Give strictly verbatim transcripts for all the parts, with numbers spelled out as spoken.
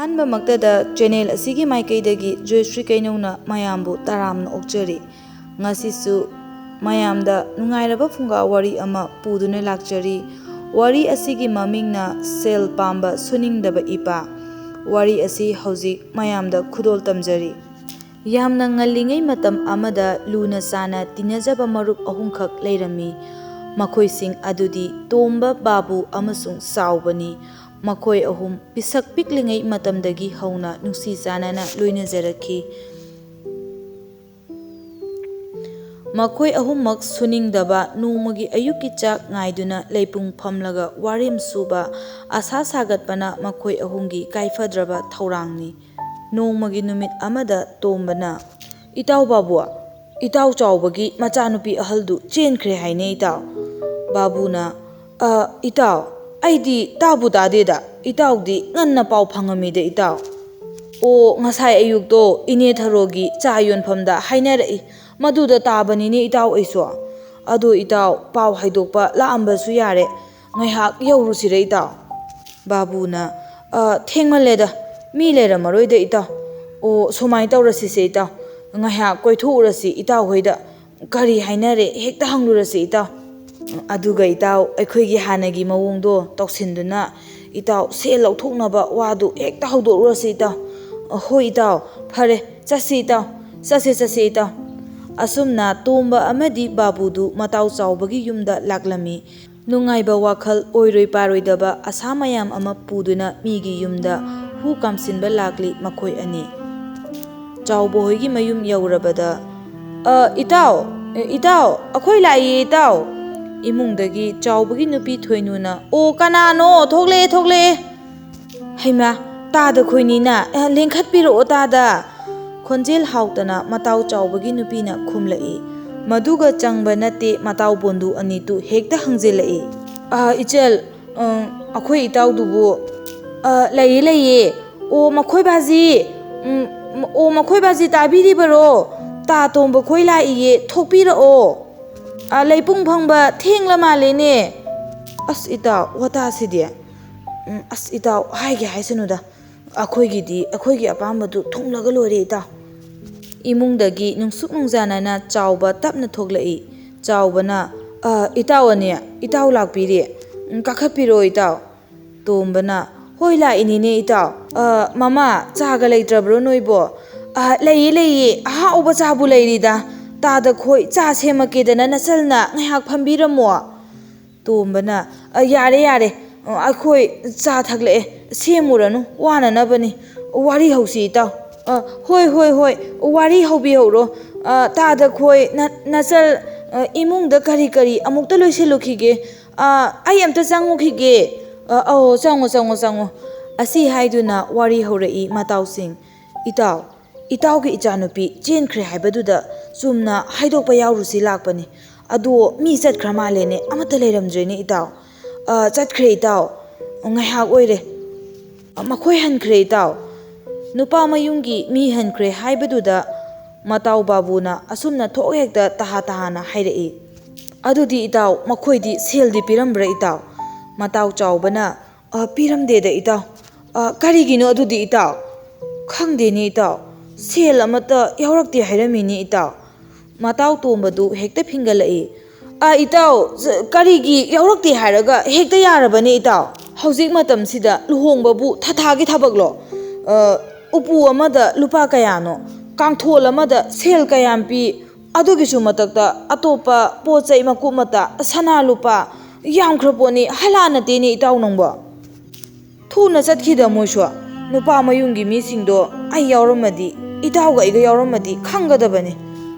ꯑꯍꯥꯟꯕꯃꯛꯇꯗ channel ꯑꯁꯤꯒꯤ ꯃꯥꯏꯀꯩꯗꯒꯤ ꯖꯣꯏꯁ꯭ꯔꯤ ꯀꯩꯅꯧꯅ ꯃꯌꯥꯝꯕꯨ ꯇꯔꯥꯝꯅ ꯑꯣꯛꯆꯔꯤ꯫ ꯉꯁꯤꯁꯨ ꯃꯌꯥꯝꯗ ꯅꯨꯡꯉꯥꯏꯔꯕ ꯐꯨꯡꯒꯥ ꯋꯥꯔꯤ ꯑꯃ ꯄꯨꯗꯨꯅ ꯂꯥꯛꯆꯔꯤ꯫ ꯋꯥꯔꯤ ꯑꯁꯤꯒꯤ ꯃꯃꯤꯡꯅ ꯁꯦꯜ ꯄꯥꯝꯕ ꯁꯨꯅꯤꯡꯗꯕ ꯏꯄꯥ꯫ ꯋꯥꯔꯤ ꯑꯁꯤ ꯍꯧꯖꯤꯛ ꯃꯌꯥꯝꯗ ꯈꯨꯗꯣꯜ ꯇꯝꯖꯔꯤ꯫ ꯌꯥꯝꯅ ꯉꯜꯂꯤꯉꯩ ꯃꯇꯝ ꯑꯃꯗ ꯂꯨꯅ ꯆꯥꯅ ꯇꯤꯟꯅꯖꯕ ꯃꯔꯨꯞ ꯑꯍꯨꯝꯈꯛ ꯂꯩꯔꯝꯃꯤ꯫ ꯃꯈꯣꯏꯁꯤꯡ ꯑꯗꯨꯗꯤ ꯇꯣꯝꯕ, ꯕꯥꯕꯨ ꯑꯃꯁꯨꯡ ꯆꯥꯎꯕꯅꯤ꯫ ꯃꯈꯣꯏ ꯑꯍꯨꯝ ꯄꯤꯁꯛ ꯄꯤꯛꯂꯤꯉꯩ ꯃꯇꯝꯗꯒꯤ ꯍꯧꯅ ꯅꯨꯡꯁꯤ ꯆꯥꯟꯅꯅ ꯂꯣꯏꯅꯖꯔꯛꯈꯤ꯫ ꯃꯈꯣꯏ ꯑꯍꯨꯝꯃꯛ ꯁꯨꯅꯤꯡꯗꯕ, ꯅꯣꯡꯃꯒꯤ ꯑꯌꯨꯛꯀꯤ ꯆꯥꯛ ꯉꯥꯏꯗꯨꯅ ꯂꯩꯄꯨꯡ ꯐꯝꯂꯒ ꯋꯥꯔꯦꯝ ꯁꯨꯕ, ꯑꯁꯥ ꯁꯥꯒꯠꯄꯅ ꯃꯈꯣꯏ ꯑꯍꯨꯝꯒꯤ ꯀꯥꯏꯐꯗ꯭ꯔꯕ ꯊꯧꯔꯥꯡꯅꯤ꯫ ꯅꯣꯡꯃꯒꯤ ꯅꯨꯃꯤꯠ ꯑꯃꯗ ꯇꯣꯝꯕꯅ, "ꯏꯇꯥꯎ ꯕꯥꯕꯨ, ꯏꯇꯥꯎ ꯆꯥꯎꯕꯒꯤ ꯃꯆꯥꯅꯨꯄꯤ ꯑꯍꯜꯗꯨ ꯆꯦꯟꯈ꯭ꯔꯦ ꯍꯥꯏꯅꯦ ꯏꯇꯥꯎ꯫" ꯕꯥꯕꯨꯅ, "ꯑ, ꯏꯇꯥꯎ, ꯑꯩꯗꯤ ꯇꯥꯕꯨ ꯇꯥꯗꯦꯗ꯫ ꯏꯇꯥꯎꯗꯤ ꯉꯟꯅ ꯄꯥꯎ ꯐꯪꯉꯝꯃꯤꯗ ꯏꯇꯥꯎ꯫" "ꯑꯣ, ꯉꯁꯥꯏ ꯑꯌꯨꯛꯇꯣ ꯏꯅꯦ ꯊꯔꯣꯒꯤ ꯆꯥ ꯌꯣꯟꯐꯝꯗ ꯍꯥꯏꯅꯔꯛꯏ꯫ ꯃꯗꯨꯗ ꯇꯥꯕꯅꯤꯅꯦ ꯏꯇꯥꯎ ꯑꯩꯁꯨ꯫ ꯑꯗꯣ ꯏꯇꯥꯎ, ꯄꯥꯎ ꯍꯥꯏꯗꯣꯛꯄ ꯂꯥꯛꯑꯝꯕꯁꯨ ꯌꯥꯔꯦ꯫ ꯉꯥꯏꯍꯥꯛ ꯌꯧꯔꯨꯁꯤꯔ ꯏꯇꯥꯎ?" ꯕꯥꯕꯨꯅ, "ꯑ, ꯊꯦꯡꯃꯜꯂꯦꯗ, ꯃꯤ ꯂꯩꯔꯝꯃꯔꯣꯏꯗ ꯏꯇꯥꯎ꯫ ꯑꯣ, ꯁꯨꯃꯥꯏꯅ ꯇꯧꯔꯁꯤꯁꯦ ꯏꯇꯥꯎ, ꯉꯥꯏꯍꯥꯛ ꯀꯣꯏꯊꯣꯛꯎꯔꯁꯤ ꯏꯇꯥꯎ ꯍꯣꯏꯗ꯫ ꯀꯔꯤ ꯍꯥꯏꯅꯔꯦ ꯍꯦꯛꯇ ꯍꯪꯂꯨꯔꯁꯤ ꯏꯇꯥꯎ꯫ ꯑꯗꯨꯒ ꯏꯇꯥꯎ, ꯑꯩꯈꯣꯏꯒꯤ ꯍꯥꯟꯅꯒꯤ ꯃꯑꯣꯡꯗꯣ ꯇꯧꯁꯤꯟꯗꯨꯅ ꯏꯇꯥꯎ ꯁꯦꯜ ꯂꯧꯊꯣꯛꯅꯕ ꯋꯥꯗꯨ ꯍꯦꯛꯇ ꯍꯧꯗꯣꯛꯎꯔꯁꯤ ꯏꯇꯥꯎ꯫" "ꯍꯣꯏ ꯏꯇꯥꯎ, ꯐꯔꯦ, ꯆꯠꯁꯤ ꯏꯇꯥꯎ, ꯆꯠꯁꯤ, ꯆꯠꯁꯤ ꯏꯇꯥꯎ꯫" ꯑꯁꯨꯝꯅ ꯇꯣꯝꯕ ꯑꯃꯗꯤ ꯕꯥꯕꯨꯗꯨ ꯃꯇꯥꯎ ꯆꯥꯎꯕꯒꯤ ꯌꯨꯝꯗ ꯂꯥꯛꯂꯝꯃꯤ꯫ ꯅꯨꯡꯉꯥꯏꯕ ꯋꯥꯈꯜ, ꯑꯣꯏꯔꯣꯏ ꯄꯥꯔꯣꯏꯗꯕ ꯑꯁꯥ ꯃꯌꯥꯝ ꯑꯃ ꯄꯨꯗꯨꯅ ꯃꯤꯒꯤ ꯌꯨꯝꯗ ꯍꯨ ꯀꯥꯝꯁꯤꯟꯕ ꯂꯥꯛꯂꯤ ꯃꯈꯣꯏ ꯑꯅꯤ꯫ ꯆꯥꯎꯕ ꯍꯣꯏꯒꯤ ꯃꯌꯨꯝ ꯌꯧꯔꯕꯗ, "ꯑ, ꯏꯇꯥꯎ, ꯑꯦ, ꯏꯇꯥꯎ, ꯑꯩꯈꯣꯏ ꯂꯥꯛꯏꯌꯦ ꯏꯇꯥꯎ꯫" ꯏꯃꯨꯡꯗꯒꯤ ꯆꯥꯎꯕꯒꯤ ꯅꯨꯄꯤ ꯊꯣꯏꯅꯨꯅ, "ꯑꯣ, ꯀꯅꯥꯅꯣ? ꯊꯣꯛꯂꯛꯑꯦ, ꯊꯣꯛꯂꯛꯑꯦ꯫" ꯍꯩꯃꯥ, ꯇꯥꯗ ꯈꯣꯏꯅꯤꯅ, ꯑꯦ, ꯂꯦꯡꯈꯠꯄꯤꯔꯛꯑꯣ ꯇꯥꯗ꯫ ꯈꯣꯟꯖꯦꯜ ꯍꯥꯎꯇꯅ ꯃꯇꯥꯎ ꯆꯥꯎꯕꯒꯤ ꯅꯨꯄꯤꯅ ꯈꯨꯝꯂꯛꯏ꯫ ꯃꯗꯨꯒ ꯆꯪꯕ ꯅꯠꯇꯦ ꯃꯇꯥꯎ ꯕꯣꯟꯗꯨ ꯑꯅꯤꯗꯨ ꯍꯦꯛꯇ ꯍꯪꯖꯤꯜꯂꯛꯏ꯫ "ꯑ, ꯏꯆꯜ, ꯎꯝ, ꯑꯩꯈꯣꯏ ꯏꯇꯥꯎꯗꯨꯕꯨ?" "ꯑ, ꯂꯩꯌꯦ, ꯂꯩꯌꯦ꯫ ꯑꯣ, ꯃꯈꯣꯏ ꯕꯥꯖꯤ, ꯎꯝ, ꯑꯣ, ꯃꯈꯣꯏ ꯕꯥꯖꯤ ꯇꯥꯕꯤꯔꯤꯕꯔꯣ? ꯇꯥ ꯇꯣꯝꯕ ꯈꯣꯏ ꯂꯥꯛꯏꯌꯦ, ꯊꯣꯛꯄꯤꯔꯛꯑꯣ꯫ ꯑ, ꯂꯩꯄꯨꯡ ꯐꯪꯕ ꯊꯦꯡꯂ ꯃꯥꯜꯂꯦꯅꯦ꯫" "ꯑꯁ ꯏꯇꯥꯎ, ꯋꯥꯇꯥꯁꯤꯗꯤ꯫ ꯎꯝ, ꯑꯁ ꯏꯇꯥꯎ, ꯍꯥꯏꯒꯦ ꯍꯥꯏꯁꯅꯨꯗ꯫ "ꯑꯩꯈꯣꯏꯒꯤꯗꯤ ꯑꯩꯈꯣꯏꯒꯤ ꯑꯄꯥꯝꯕꯗꯨ ꯊꯨꯡꯂꯒ ꯂꯣꯏꯔꯦ, ꯏꯇꯥꯎ"꯫ ꯏꯃꯨꯡꯗꯒꯤ ꯅꯨꯡꯁꯨꯛ ꯅꯨꯡꯖꯥꯅꯅ ꯆꯥꯎꯕ ꯇꯞꯅ ꯊꯣꯛꯂꯛꯏ꯫ ꯆꯥꯎꯕꯅ, "ꯑ, ꯏꯇꯥꯎ ꯑꯅꯤ, ꯏꯇꯥꯎ ꯂꯥꯛꯄꯤꯔꯦ꯫ ꯎꯝ, ꯀꯥꯈꯠꯄꯤꯔꯣ, ꯏꯇꯥꯎ"꯫ ꯇꯣꯝꯕꯅ, "ꯍꯣꯏ, ꯂꯥꯛꯏꯅꯤꯅꯦ, ꯏꯇꯥꯎ꯫ ꯑ, ꯃꯃꯥ, ꯆꯥꯒ ꯂꯩꯇ꯭ꯔꯕ꯭ꯔꯣ ꯅꯣꯏꯕꯣ?" "ꯑ, ꯂꯩꯌꯦ, ꯂꯩꯌꯦ, ꯑꯍꯥꯎꯕ ꯆꯥꯕꯨ ꯂꯩꯔꯤꯗ꯫ ꯇꯥꯗ ꯈꯣꯏ, ꯆꯥ ꯁꯦꯝꯃꯛꯀꯦꯗꯅ ꯅꯆꯜꯅ ꯉꯥꯏꯍꯥꯛ ꯐꯝꯕꯤꯔꯝꯃꯣ"꯫ ꯇꯣꯝꯕꯅ, "ꯑ, ꯌꯥꯔꯦ, ꯌꯥꯔꯦ, ꯑ, ꯑꯩꯈꯣꯏ ꯆꯥ ꯊꯛꯂꯛꯑꯦ, ꯁꯦꯝꯃꯨꯔꯅꯨ, ꯋꯥꯅꯅꯕꯅꯤ꯫ ꯋꯥꯔꯤ ꯍꯧꯁꯤ, ꯏꯇꯥꯎ"꯫ "ꯑ, ꯍꯣꯏ, ꯍꯣꯏ, ꯍꯣꯏ, ꯋꯥꯔꯤ ꯍꯧꯕꯤꯍꯧꯔꯣ꯫ ꯑ, ꯇꯥꯗ ꯈꯣꯏ, ꯅ-, ꯅꯆꯜ, ꯑ, ꯏꯃꯨꯡꯗ ꯀꯔꯤ ꯀꯔꯤ ꯑꯃꯨꯛꯇ ꯂꯣꯏꯁꯤꯜꯂꯨꯈꯤꯒꯦ꯫ ꯑ, ꯑꯩ ꯑꯝꯇ ꯆꯪꯉꯨꯈꯤꯒꯦ"꯫ "ꯑ, ꯑꯧ, ꯆꯪꯉꯣ, ꯆꯪꯉꯣ, ꯆꯪꯉꯣ"꯫ ꯑꯁꯤ ꯍꯥꯏꯗꯨꯅ ꯋꯥꯔꯤ ꯍꯧꯔꯛꯏ ꯃꯇꯥꯎꯁꯤꯡ꯫ "ꯏꯇꯥꯎ, ꯏꯇꯥꯎꯒꯤ ꯏꯆꯥꯅꯨꯄꯤ ꯆꯦꯟꯈ꯭ꯔꯦ ꯍꯥꯏꯕꯗꯨꯗ ꯆꯨꯝꯅ ꯍꯥꯏꯗꯣꯛꯄ ꯌꯥꯎꯔꯨꯁꯤ ꯂꯥꯛꯄꯅꯤ꯫ ꯑꯗꯣ ꯃꯤ ꯆꯠꯈ꯭ꯔ ꯃꯥꯜꯂꯦꯅꯦ, ꯑꯃꯠꯇ ꯂꯩꯔꯝꯗ꯭ꯔꯦꯅꯦ, ꯏꯇꯥꯎ"꯫ "ꯑ, ꯆꯠꯈ꯭ꯔꯦ, ꯏꯇꯥꯎ꯫ ꯉꯥꯏꯍꯥꯛ ꯑꯣꯏꯔꯦ꯫ ꯃꯈꯣꯏ ꯍꯟꯈ꯭ꯔꯦ, ꯏꯇꯥꯎ"꯫ ꯅꯨꯄꯥ ꯃꯌꯨꯝꯒꯤ ꯃꯤ ꯍꯟꯈ꯭ꯔꯦ ꯍꯥꯏꯕꯗꯨꯗ ꯃꯇꯥꯎ ꯕꯥꯕꯨꯅ ꯑꯁꯨꯝꯅ ꯊꯣꯛ ꯍꯦꯛꯇ ꯇꯍꯥ ꯇꯍꯥꯅ ꯍꯥꯏꯔꯛꯏ꯫ "ꯑꯗꯨꯗꯤ, ꯏꯇꯥꯎ, ꯃꯈꯣꯏꯗꯤ ꯁꯦꯜꯗꯤ ꯄꯤꯔꯝꯕ꯭ꯔꯥ, ꯏꯇꯥꯎ?" ꯃꯇꯥꯎ ꯆꯥꯎꯕꯅ, "ꯑ, ꯄꯤꯔꯝꯗꯦꯗ, ꯏꯇꯥꯎ"꯫ "ꯑ, ꯀꯔꯤꯒꯤꯅꯣ ꯑꯗꯨꯗꯤ, ꯏꯇꯥꯎ?" "ꯈꯪꯗꯦꯅꯦ, ꯏꯇꯥꯎ꯫ ꯁꯦꯜ ꯑꯃꯠꯇ ꯌꯥꯎꯔꯛꯇꯦ ꯍꯥꯏꯔꯝꯃꯤꯅꯦ, ꯏꯇꯥꯎ"꯫ ꯃꯇꯥꯎ ꯇꯣꯝꯕꯗꯨ ꯍꯦꯛꯇ ꯐꯤꯡꯒꯠꯂꯛꯏ꯫ "ꯑ, ꯏꯇꯥꯎ, ꯀꯔꯤꯒꯤ ꯌꯥꯎꯔꯛꯇꯦ ꯍꯥꯏꯔꯒ ꯍꯦꯛꯇ ꯌꯥꯔꯕꯅꯦ, ꯏꯇꯥꯎ? ꯍꯧꯖꯤꯛ ꯃꯇꯝꯁꯤꯗ ꯂꯨꯍꯣꯡꯕꯕꯨ ꯊꯥꯊꯥꯒꯤ ꯊꯕꯛꯂꯣ? ꯑ, ꯎꯄꯨ ꯑꯃꯗ ꯂꯨꯄꯥ ꯀꯌꯥꯅꯣ? ꯀꯥꯡꯊꯣꯜ ꯑꯃꯗ ꯁꯦꯜ ꯀꯌꯥꯝ ꯄꯤ? ꯑꯗꯨꯒꯤꯁꯨ ꯃꯊꯛꯇ ꯑꯇꯣꯞꯄ ꯄꯣꯠ ꯆꯩ ꯃꯀꯨꯞ ꯃꯇꯥ, ꯁꯅꯥ ꯂꯨꯄꯥ ꯌꯥꯝꯈ꯭ꯔ ꯄꯣꯠꯅꯤ, ꯍꯂꯥ ꯅꯠꯇꯦꯅꯦ, ꯏꯇꯥꯎ ꯅꯪꯕꯣ"꯫ "ꯊꯨꯅ ꯆꯠꯈꯤꯗ ꯃꯣꯏꯁꯨ꯫ ꯅꯨꯄꯥ ꯃꯌꯨꯝꯒꯤ ꯃꯤꯁꯤꯡꯗꯣ ꯑꯩ ꯌꯥꯎꯔꯝꯃꯗꯤ, ꯏꯇꯥꯎꯒ ꯑꯩꯒ ꯌꯥꯎꯔꯝꯃꯗꯤ ꯈꯪꯒꯗꯕꯅꯤ"꯫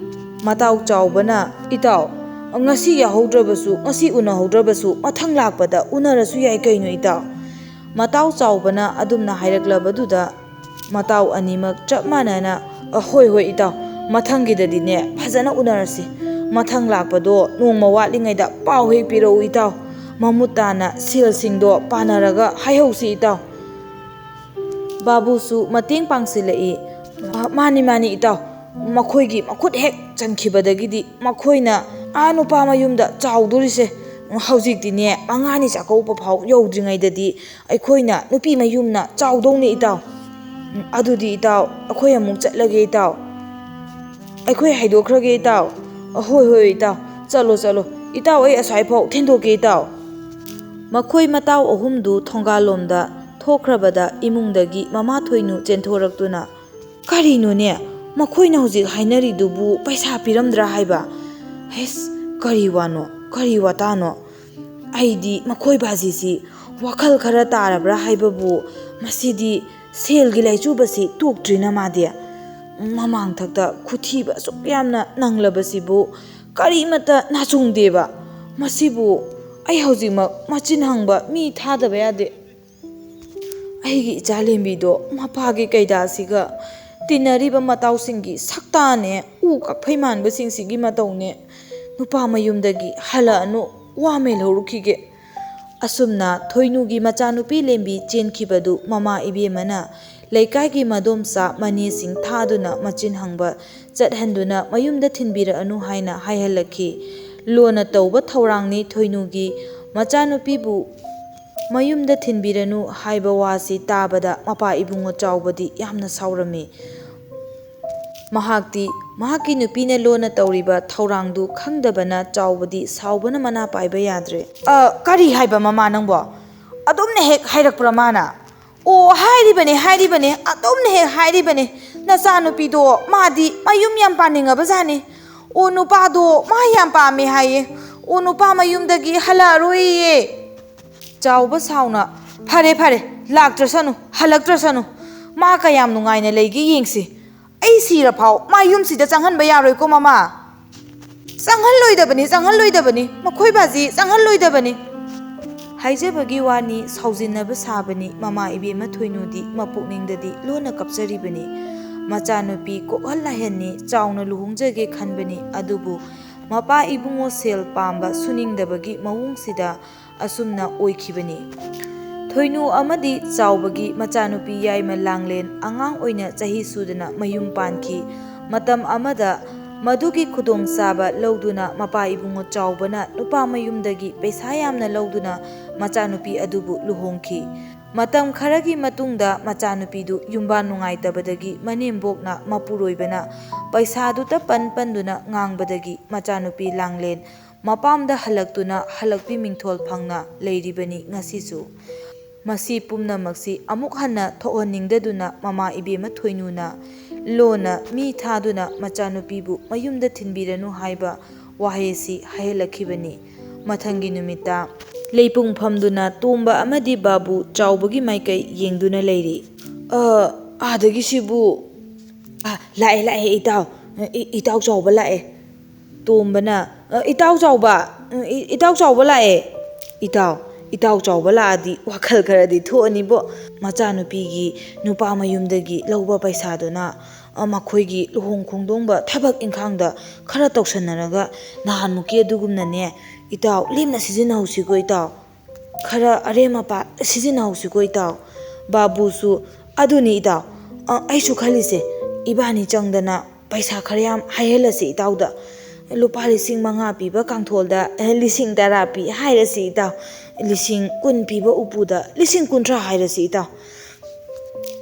ꯃꯇꯥꯎ ꯆꯥꯎꯕꯅ, "ꯏꯇꯥꯎ, ꯉꯁꯤ ꯌꯥꯎꯍꯧꯗ꯭ꯔꯕꯁꯨ, ꯉꯁꯤ ꯎꯅꯍꯧꯗ꯭ꯔꯕꯁꯨ, ꯃꯊꯪ ꯂꯥꯛꯄꯗ ꯎꯅꯔꯁꯨ ꯌꯥꯏ ꯀꯩꯅꯣ, ꯏꯇꯥꯎ"꯫ ꯃꯇꯥꯎ ꯆꯥꯎꯕꯅ ꯑꯗꯨꯝꯅ ꯍꯥꯏꯔꯛꯂꯕꯗꯨꯗ ꯃꯇꯥꯎ ꯑꯅꯤꯃꯛ ꯆꯞ ꯃꯥꯟꯅꯅ, "ꯑ, ꯍꯣꯏ, ꯍꯣꯏ, ꯏꯇꯥꯎ, ꯃꯊꯪꯒꯤꯗꯗꯤꯅꯦ ꯐꯖꯅ ꯎꯅꯔꯁꯤ꯫ ꯃꯊꯪ ꯂꯥꯛꯄꯗꯣ ꯅꯣꯡꯃ ꯋꯥꯠꯂꯤꯉꯩꯗ ꯄꯥꯎ ꯍꯦꯛ ꯄꯤꯔꯛꯎ, ꯏꯇꯥꯎ꯫ ꯃꯃꯨꯠ ꯇꯥꯅ ꯁꯦꯜꯁꯤꯡꯗꯣ ꯄꯥꯅꯔꯒ ꯍꯥꯏꯍꯧꯁꯤ, ꯏꯇꯥꯎ"꯫ ꯕꯥꯕꯨꯁꯨ ꯃꯇꯦꯡ ꯄꯥꯡꯁꯤꯜꯂꯛꯏ꯫ "ꯑ, ꯃꯥꯅꯤ, ꯃꯥꯅꯤ, ꯏꯇꯥꯎ꯫ ꯃꯈꯣꯏꯒꯤ ꯃꯈꯨꯠ ꯍꯦꯛ ꯆꯟꯈꯤꯕꯗꯒꯤꯗꯤ ꯃꯈꯣꯏꯅ ꯑꯥ ꯅꯨꯄꯥ ꯃꯌꯨꯝꯗ ꯆꯥꯎꯗꯣꯔꯤꯁꯦ꯫ ꯍꯧꯖꯤꯛꯇꯤꯅꯦ, ꯃꯉꯥꯅꯤ ꯆꯥꯛꯀꯧꯕ ꯐꯥꯎ ꯌꯧꯗ꯭ꯔꯤꯉꯩꯗꯗꯤ ꯑꯩꯈꯣꯏꯅ ꯅꯨꯄꯤ ꯃꯌꯨꯝꯅ ꯆꯥꯎꯗꯧꯅꯦ, ꯏꯇꯥꯎ꯫ ꯎꯝ, ꯑꯗꯨꯗꯤ ꯏꯇꯥꯎ, ꯑꯩꯈꯣꯏ ꯑꯃꯨꯛ ꯆꯠꯂꯒꯦ, ꯏꯇꯥꯎ꯫ ꯑꯩꯈꯣꯏ ꯍꯥꯏꯗꯣꯛꯈ꯭ꯔꯒꯦ, ꯏꯇꯥꯎ꯫ "ꯍꯣꯏ, ꯍꯣꯏ, ꯏꯇꯥꯎ, ꯆꯠꯂꯣ, ꯆꯠꯂꯣ꯫ ꯏꯇꯥꯎ, ꯑꯩ ꯑꯁ꯭ꯋꯥꯏꯐꯥꯎ ꯊꯤꯟꯗꯣꯛꯀꯦ, ꯏꯇꯥꯎ"꯫ ꯃꯈꯣꯏ ꯃꯇꯥꯎ ꯑꯍꯨꯝꯗꯨ ꯊꯣꯡꯒꯥꯜꯂꯣꯝꯗ ꯊꯣꯛꯈ꯭ꯔꯕꯗ ꯏꯃꯨꯡꯗꯒꯤ ꯃꯃꯥ ꯊꯣꯏꯅꯨ ꯆꯦꯟꯊꯣꯔꯛꯇꯨꯅ, "ꯀꯔꯤꯅꯣꯅꯦ? ꯃꯈꯣꯏꯅ ꯍꯧꯖꯤꯛ ꯍꯥꯏꯅꯔꯤꯗꯨꯕꯨ ꯄꯩꯁꯥ ꯄꯤꯔꯝꯗ꯭ꯔꯥ ꯍꯥꯏꯕ? ꯍꯩꯁ, ꯀꯔꯤ ꯋꯥꯅꯣ? ꯀꯔꯤ ꯋꯥꯇꯥꯅꯣ? ꯑꯩꯗꯤ ꯃꯈꯣꯏ ꯕꯥꯖꯤꯁꯤ ꯋꯥꯈꯜ ꯈꯔ ꯇꯥꯔꯕ꯭ꯔꯥ ꯍꯥꯏꯕꯕꯨ, ꯃꯁꯤꯗꯤ ꯁꯦꯜꯒꯤ ꯂꯥꯏꯆꯨꯕꯁꯤ ꯇꯣꯛꯇ꯭ꯔꯤꯅ ꯃꯥꯗꯤ꯫ ꯃꯃꯥꯡꯊꯛꯇ ꯈꯨꯊꯤꯕ ꯑꯁꯨꯛ ꯌꯥꯝꯅ ꯅꯪꯂꯕꯁꯤꯕꯨ ꯀꯔꯤꯃꯠꯇ ꯅꯥꯆꯨꯡꯗꯦꯕ꯫ ꯃꯁꯤꯕꯨ ꯑꯩ ꯍꯧꯖꯤꯛꯃꯛ ꯃꯆꯤꯟ ꯍꯪꯕ ꯃꯤ ꯊꯥꯗꯕ ꯌꯥꯗꯦ"꯫ ꯑꯩꯒꯤ ꯏꯆꯥ ꯂꯦꯝꯕꯤꯗꯣ ꯃꯄꯥꯒꯤ ꯀꯩꯗꯥꯁꯤꯒ ꯇꯤꯟꯅꯔꯤꯕ ꯃꯇꯥꯎꯁꯤꯡꯒꯤ ꯁꯛꯇꯥꯅꯦ, ꯎ ꯀꯛꯐꯩ ꯃꯥꯟꯕꯁꯤꯡꯁꯤꯒꯤ ꯃꯇꯧꯅꯦ꯫ ꯅꯨꯄꯥ ꯃꯌꯨꯝꯗꯒꯤ ꯍꯜꯂꯛꯑꯅꯨ, ꯋꯥ ꯃꯦꯜꯍꯧꯔꯨꯈꯤꯒꯦ꯫ ꯑꯁꯨꯝꯅ ꯊꯣꯏꯅꯨꯒꯤ ꯃꯆꯥꯅꯨꯄꯤ ꯂꯦꯝꯕꯤ ꯆꯦꯟꯈꯤꯕꯗꯨ ꯃꯃꯥ ꯏꯕꯦꯝꯃꯅ ꯂꯩꯀꯥꯏꯒꯤ ꯃꯗꯣꯝꯆꯥ ꯃꯅꯦꯁꯤꯡ ꯊꯥꯗꯨꯅ ꯃꯆꯤꯟ ꯍꯪꯕ ꯆꯠꯍꯟꯗꯨꯅ ꯃꯌꯨꯝꯗ ꯊꯤꯟꯕꯤꯔꯛꯑꯅꯨ ꯍꯥꯏꯅ ꯍꯥꯏꯍꯜꯂꯛꯈꯤ꯫ ꯂꯣꯟꯅ ꯇꯧꯕ ꯊꯧꯔꯥꯡꯅꯤ, ꯊꯣꯏꯅꯨꯒꯤ ꯃꯆꯥꯅꯨꯄꯤꯕꯨ ꯃꯌꯨꯝꯗ ꯊꯤꯟꯕꯤꯔꯅꯨ ꯍꯥꯏꯕ ꯋꯥꯁꯤ ꯇꯥꯕꯗ ꯃꯄꯥ ꯏꯕꯨꯡꯉꯣ ꯆꯥꯎꯕꯗꯤ ꯌꯥꯝꯅ ꯁꯥꯎꯔꯝꯃꯤ꯫ ꯃꯍꯥꯛꯇꯤ ꯃꯍꯥꯛꯀꯤ ꯅꯨꯄꯤꯅ ꯂꯣꯟꯅ ꯇꯧꯔꯤꯕ ꯊꯧꯔꯥꯡꯗꯨ ꯈꯪꯗꯕꯅ ꯆꯥꯎꯕꯗꯤ ꯁꯥꯎꯕꯅ ꯃꯅꯥ ꯄꯥꯏꯕ ꯌꯥꯗ꯭ꯔꯦ꯫ "ꯑ, ꯀꯔꯤ ꯍꯥꯏꯕ ꯃꯃꯥ ꯅꯪꯕꯣ? ꯑꯗꯨꯝꯅ ꯍꯦꯛ ꯍꯥꯏꯔꯛꯄ꯭ꯔꯥ ꯃꯥꯅ?" "ꯑꯣ, ꯍꯥꯏꯔꯤꯕꯅꯦ, ꯍꯥꯏꯔꯤꯕꯅꯦ, ꯑꯗꯨꯝꯅ ꯍꯦꯛ ꯍꯥꯏꯔꯤꯕꯅꯦ꯫ ꯅꯆꯥꯅꯨꯄꯤꯗꯣ ꯃꯥꯗꯤ ꯃꯌꯨꯝ ꯌꯥꯝ ꯄꯥꯅꯤꯡꯉꯕ ꯖꯥꯠꯅꯤ꯫ ꯑꯣ, ꯅꯨꯄꯥꯗꯣ ꯃꯥ ꯌꯥꯝ ꯄꯥꯝꯃꯦ ꯍꯥꯏꯌꯦ꯫ ꯑꯣ, ꯅꯨꯄꯥ ꯃꯌꯨꯝꯗꯒꯤ ꯍꯜꯂꯛꯑꯔꯣꯏꯌꯦ"꯫ ꯆꯥꯎꯕ ꯁꯥꯎꯅ, "ꯐꯔꯦ, ꯐꯔꯦ, ꯂꯥꯛꯇ꯭ꯔꯁꯅꯨ, ꯍꯜꯂꯛꯇ꯭ꯔꯁꯅꯨ꯫ ꯃꯥ ꯀꯌꯥꯝ ꯅꯨꯡꯉꯥꯏꯅ ꯂꯩꯒꯦ ꯌꯦꯡꯁꯤ꯫ ꯑꯩ ꯁꯤꯔꯐꯥꯎ ꯃꯥ ꯌꯨꯝꯁꯤꯗ ꯆꯪꯍꯟꯕ ꯌꯥꯔꯣꯏꯀꯣ, ꯃꯃꯥ꯫ ꯆꯪꯍꯜꯂꯣꯏꯗꯕꯅꯤ, ꯆꯪꯍꯜꯂꯣꯏꯗꯕꯅꯤ, ꯃꯈꯣꯏ ꯕꯥꯖꯤ ꯆꯪꯍꯜꯂꯣꯏꯗꯕꯅꯤ"꯫ ꯍꯥꯏꯖꯕꯒꯤ ꯋꯥꯅꯤ, ꯁꯥꯎꯖꯤꯟꯅꯕ ꯁꯥꯕꯅꯤ꯫ ꯃꯃꯥ ꯏꯕꯦꯝꯃ ꯊꯣꯏꯅꯨꯗꯤ ꯃꯄꯨꯛꯅꯤꯡꯗꯗꯤ ꯂꯣꯟꯅ ꯀꯞꯆꯔꯤꯕꯅꯤ꯫ ꯃꯆꯥꯅꯨꯄꯤ ꯀꯣꯛꯍꯜ ꯂꯥꯏꯍꯟꯅꯤ, ꯆꯥꯎꯅ ꯂꯨꯍꯣꯡꯖꯒꯦ ꯈꯟꯕꯅꯤ꯫ ꯑꯗꯨꯕꯨ ꯃꯄꯥ ꯏꯕꯨꯡꯉꯣ ꯁꯦꯜ ꯄꯥꯝꯕ ꯁꯨꯅꯤꯡꯗꯕꯒꯤ ꯃꯑꯣꯡꯁꯤꯗ ꯑꯁꯨꯝꯅ ꯑꯣꯏꯈꯤꯕꯅꯤ꯫ ꯊꯣꯏꯅꯨ ꯑꯃꯗꯤ ꯆꯥꯎꯕꯒꯤ ꯃꯆꯥꯅꯨꯄꯤ ꯌꯥꯏꯃ ꯂꯥꯡꯂꯦꯟ ꯑꯉꯥꯡ ꯑꯣꯏꯅ ꯆꯍꯤ ꯁꯨꯗꯅ ꯃꯌꯨꯝ ꯄꯥꯟꯈꯤ꯫ ꯃꯇꯝ ꯑꯃꯗ ꯃꯗꯨꯒꯤ ꯈꯨꯗꯣꯡꯆꯥꯕ ꯂꯧꯗꯨꯅ ꯃꯄꯥ ꯏꯕꯨꯡꯉꯣ ꯆꯥꯎꯕꯅ ꯅꯨꯄꯥ ꯃꯌꯨꯝꯗꯒꯤ ꯄꯩꯁꯥ ꯌꯥꯝꯅ ꯂꯧꯗꯨꯅ ꯃꯆꯥꯅꯨꯄꯤ ꯑꯗꯨꯕꯨ ꯂꯨꯍꯣꯡꯈꯤ꯫ ꯃꯇꯝ ꯈꯔꯒꯤ ꯃꯇꯨꯡꯗ ꯃꯆꯥꯅꯨꯄꯤꯗꯨ ꯌꯨꯝꯕꯥꯟ ꯅꯨꯡꯉꯥꯏꯇꯕꯗꯒꯤ ꯃꯅꯦꯝꯕꯣꯛꯅ ꯃꯄꯨꯔꯣꯏꯕꯅ ꯄꯩꯁꯥꯗꯨꯇ ꯄꯟ ꯄꯟꯗꯨꯅ ꯉꯥꯡꯕꯗꯒꯤ ꯃꯆꯥꯅꯨꯄꯤ ꯂꯥꯡꯂꯦꯟ ꯃꯄꯥꯝꯗ ꯍꯜꯂꯛꯇꯨꯅ ꯍꯜꯂꯛꯄꯤ ꯃꯤꯡꯊꯣꯜ ꯐꯪꯅ ꯂꯩꯔꯤꯕꯅꯤ ꯉꯁꯤꯁꯨ꯫ ꯃꯁꯤ ꯄꯨꯝꯅꯃꯛꯁꯤ ꯑꯃꯨꯛ ꯍꯟꯅ ꯊꯣꯛꯍꯟꯅꯤꯡꯗꯗꯨꯅ ꯃꯃꯥ ꯏꯕꯦꯝꯃ ꯊꯣꯏꯅꯨꯅ ꯂꯣꯟꯅ ꯃꯤ ꯊꯥꯗꯨꯅ ꯃꯆꯥꯅꯨꯄꯤꯕꯨ ꯃꯌꯨꯝꯗ ꯊꯤꯟꯕꯤꯔꯅꯨ ꯍꯥꯏꯕ ꯋꯥꯍꯩ ꯑꯁꯤ ꯍꯥꯏꯍꯜꯂꯛꯈꯤꯕꯅꯤ꯫ ꯃꯊꯪꯒꯤ ꯅꯨꯃꯤꯠꯇ ꯂꯩꯄꯨꯡ ꯐꯝꯗꯨꯅ ꯇꯣꯝꯕ ꯑꯃꯗꯤ ꯕꯥꯕꯨ ꯆꯥꯎꯕꯒꯤ ꯃꯥꯏꯀꯩ ꯌꯦꯡꯗꯨꯅ ꯂꯩꯔꯤ꯫ "ꯑ, ꯑꯥꯗꯒꯤꯁꯤꯕꯨ, ꯑ, ꯂꯥꯛꯑꯦ, ꯂꯥꯛꯑꯦ, ꯏꯇꯥꯎ꯫ ꯏ-, ꯏꯇꯥꯎ ꯆꯥꯎꯕ ꯂꯥꯛꯑꯦ꯫" ꯇꯣꯝꯕꯅ, "ꯑ, ꯏꯇꯥꯎ ꯆꯥꯎꯕ, ꯎꯝ, ꯏ-, ꯏꯇꯥꯎ ꯆꯥꯎꯕ ꯂꯥꯛꯑꯦ꯫" "ꯏꯇꯥꯎ, ꯏꯇꯥꯎ ꯆꯥꯎꯕ ꯂꯥꯛꯑꯗꯤ ꯋꯥꯈꯜ ꯈꯔꯗꯤ ꯊꯣꯛꯑꯅꯤꯕꯣ꯫ ꯃꯆꯥꯅꯨꯄꯤꯒꯤ ꯅꯨꯄꯥ ꯃꯌꯨꯝꯗꯒꯤ ꯂꯧꯕ ꯄꯩꯁꯥꯗꯨꯅ, ꯑ, ꯃꯈꯣꯏꯒꯤ ꯂꯨꯍꯣꯡ ꯈꯣꯡꯗꯣꯡꯕ ꯊꯕꯛ ꯏꯪꯈꯥꯡꯗ ꯈꯔ ꯇꯧꯁꯟꯅꯔꯒ ꯅꯍꯥꯟꯃꯨꯛꯀꯤ ꯑꯗꯨꯒꯨꯝꯅꯅꯦ, ꯏꯇꯥꯎ, ꯂꯦꯝꯅ ꯁꯤꯖꯤꯟꯅꯍꯧꯁꯤꯀꯣ, ꯏꯇꯥꯎ꯫ ꯈꯔ ꯑꯔꯦꯝ ꯑꯄꯥ ꯁꯤꯖꯤꯟꯅꯍꯧꯁꯤꯀꯣ, ꯏꯇꯥꯎ꯫" ꯕꯥꯕꯨꯁꯨ, "ꯑꯗꯨꯅꯤ, ꯏꯇꯥꯎ, ꯑ, ꯑꯩꯁꯨ ꯈꯜꯂꯤꯁꯦ, ꯏꯕꯥꯅꯤ ꯆꯪꯗꯅ ꯄꯩꯁꯥ ꯈꯔ ꯌꯥꯝ ꯍꯥꯏꯍꯜꯂꯁꯤ ꯏꯇꯥꯎꯗ꯫ ꯂꯨꯄꯥ ꯂꯤꯁꯤꯡ ꯃꯉꯥ ꯄꯤꯕ ꯀꯥꯡꯊꯣꯜꯗ, ꯑꯦ, ꯂꯤꯁꯤꯡ ꯇꯔꯥ ꯄꯤ ꯍꯥꯏꯔꯁꯤ ꯏꯇꯥꯎ꯫ ꯂꯤꯁꯤꯡ ꯀꯨꯟ ꯄꯤꯕ ꯎꯄꯨꯗ ꯂꯤꯁꯤꯡ ꯀꯨꯟꯊ꯭ꯔꯥ ꯍꯥꯏꯔꯁꯤ ꯏꯇꯥꯎ꯫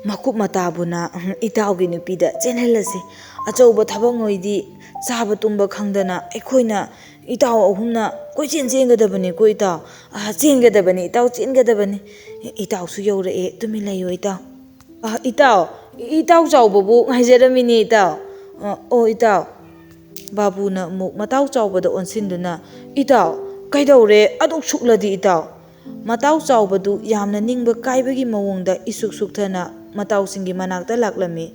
ꯃꯀꯨꯞ ꯃꯇꯥꯕꯨꯅ, ꯎꯝ, ꯏꯇꯥꯎꯒꯤ ꯅꯨꯄꯤꯗ ꯆꯦꯟꯍꯜꯂꯁꯤ꯫ ꯑꯆꯧꯕ ꯊꯕꯛ ꯅꯣꯏꯗꯤ ꯆꯥꯕ ꯇꯨꯝꯕ ꯈꯪꯗꯅ ꯑꯩꯈꯣꯏꯅ ꯏꯇꯥꯎ ꯑꯍꯨꯝꯅ ꯀꯣꯏꯆꯦꯟ ꯆꯦꯟꯒꯗꯕꯅꯤꯀꯣ ꯏꯇꯥꯎ꯫ ꯑ, ꯆꯦꯟꯒꯗꯕꯅꯤ ꯏꯇꯥꯎ, ꯆꯦꯟꯒꯗꯕꯅꯤ꯫ ꯏꯇꯥꯎꯁꯨ ꯌꯧꯔꯛꯑꯦ, ꯇꯨꯃꯤꯟ ꯂꯩꯌꯣ ꯏꯇꯥꯎ꯫" "ꯑ, ꯏꯇꯥꯎ, ꯏꯇꯥꯎ ꯆꯥꯎꯕꯕꯨ ꯉꯥꯏꯖꯔꯝꯃꯤꯅꯤ ꯏꯇꯥꯎ꯫" "ꯑ, ꯑꯣ ꯏꯇꯥꯎ꯫" ꯕꯥꯕꯨꯅ ꯑꯃꯨꯛ ꯃꯇꯥꯎ ꯆꯥꯎꯕꯗ ꯑꯣꯟꯁꯤꯟꯗꯨꯅ, "ꯏꯇꯥꯎ, ꯀꯩꯗꯧꯔꯦ ꯑꯗꯨꯛ ꯁꯨꯛꯂꯗꯤ ꯏꯇꯥꯎ?" ꯃꯇꯥꯎ ꯆꯥꯎꯕꯗꯨ ꯌꯥꯝꯅ ꯅꯤꯡꯕ ꯀꯥꯏꯕꯒꯤ ꯃꯑꯣꯡꯗ ꯏꯁꯨꯛ ꯁꯨꯛꯊꯅ ꯃꯇꯥꯎꯁꯤꯡꯒꯤ ꯃꯅꯥꯛꯇ ꯂꯥꯛꯂꯝꯃꯤ꯫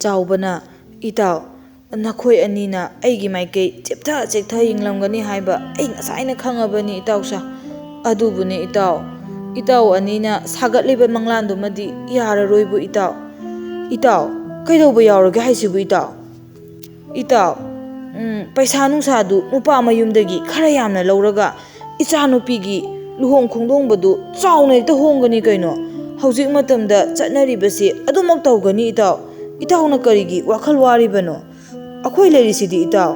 ꯆꯥꯎꯕꯅ, "ꯏꯇꯥꯎ, ꯅꯈꯣꯏ ꯑꯅꯤꯅ ꯑꯩꯒꯤ ꯃꯥꯏꯀꯩ ꯆꯦꯞꯊ ꯆꯦꯛꯊ ꯌꯦꯡꯂꯝꯒꯅꯤ ꯍꯥꯏꯕ ꯑꯩ ꯉꯁꯥꯏꯅ ꯈꯪꯉꯕꯅꯤ ꯏꯇꯥꯎꯁꯥ꯫ ꯑꯗꯨꯕꯨꯅꯦ ꯏꯇꯥꯎ, ꯏꯇꯥꯎ ꯑꯅꯤꯅ ꯁꯥꯒꯠꯂꯤꯕ ꯃꯪꯂꯥꯟꯗꯨꯃꯗꯤ ꯌꯥꯔꯔꯣꯏꯕꯨ ꯏꯇꯥꯎ꯫" "ꯏꯇꯥꯎ, ꯀꯩꯗꯧꯕ ꯌꯥꯎꯔꯒꯦ ꯍꯥꯏꯁꯤꯕꯨ ꯏꯇꯥꯎ?" "ꯏꯇꯥꯎ, ꯎꯝ, ꯄꯩꯁꯥ ꯅꯨꯡꯁꯥꯗꯨ ꯅꯨꯄꯥ ꯃꯌꯨꯝꯗꯒꯤ ꯈꯔ ꯌꯥꯝꯅ ꯂꯧꯔꯒ ꯏꯆꯥꯅꯨꯄꯤꯒꯤ ꯂꯨꯍꯣꯡ ꯈꯣꯡꯗꯣꯡꯕꯗꯨ ꯆꯥꯎꯅ ꯍꯦꯛꯇ ꯍꯣꯡꯒꯅꯤ ꯀꯩꯅꯣ꯫ ꯍꯧꯖꯤꯛ ꯃꯇꯝꯗ ꯆꯠꯅꯔꯤꯕꯁꯤ ꯑꯗꯨꯃꯛ ꯇꯧꯒꯅꯤ ꯏꯇꯥꯎ꯫ ꯏꯇꯥꯎꯅ ꯀꯔꯤꯒꯤ ꯋꯥꯈꯜ ꯋꯥꯔꯤꯕꯅꯣ?" ꯑꯩꯈꯣꯏ ꯂꯩꯔꯤꯁꯤꯗꯤ ꯏꯇꯥꯎ꯫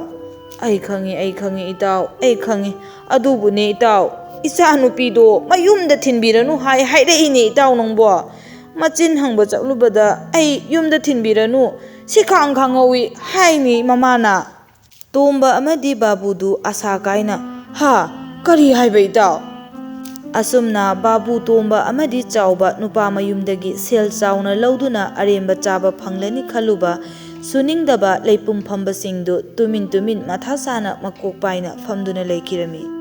ꯑꯩ ꯈꯪꯉꯤ, ꯑꯩ ꯈꯪꯉꯤ ꯏꯇꯥꯎ, ꯑꯩ ꯈꯪꯉꯤ꯫ ꯑꯗꯨꯕꯨꯅꯦ ꯏꯇꯥꯎ, ꯏꯆꯥ ꯅꯨꯄꯤꯗꯣ ꯃꯌꯨꯝꯗ ꯊꯤꯟꯕꯤꯔꯅꯨ ꯍꯥꯏ ꯍꯥꯏꯔꯛꯏꯅꯦ ꯏꯇꯥꯎ ꯅꯪꯕꯣ꯫ ꯃꯆꯤꯟ ꯍꯪꯕ ꯆꯠꯂꯨꯕꯗ ꯑꯩ ꯌꯨꯝꯗ ꯊꯤꯟꯕꯤꯔꯅꯨ, ꯁꯤ ꯈꯥꯡ ꯈꯥꯡꯍꯧꯋꯤ ꯍꯥꯏꯅꯤ ꯃꯃꯥꯅ꯫ ꯇꯣꯝꯕ ꯑꯃꯗꯤ ꯕꯥꯕꯨꯗꯨ ꯑꯁꯥ ꯀꯥꯏꯅ, "ꯍꯥ? ꯀꯔꯤ ꯍꯥꯏꯕ ꯏꯇꯥꯎ?" ꯑꯁꯨꯝꯅ ꯕꯥꯕꯨ, ꯇꯣꯝꯕ ꯑꯃꯗꯤ ꯆꯥꯎꯕ ꯅꯨꯄꯥ ꯃꯌꯨꯝꯗꯒꯤ ꯁꯦꯜ ꯆꯥꯎꯅ ꯂꯧꯗꯨꯅ ꯑꯔꯦꯝꯕ ꯆꯥꯕ ꯐꯪꯂꯅꯤ ꯈꯜꯂꯨꯕ ꯁꯨꯅꯤꯡꯗꯕ ꯂꯩꯄꯨꯡ ꯐꯝꯕꯁꯤꯡꯗꯨ ꯇꯨꯃꯤꯟ ꯇꯨꯃꯤꯟ ꯃꯊꯥ ꯁꯥꯅ ꯃꯀꯣꯛ ꯄꯥꯏꯅ ꯐꯝꯗꯨꯅ ꯂꯩꯈꯤꯔꯝꯃꯤ꯫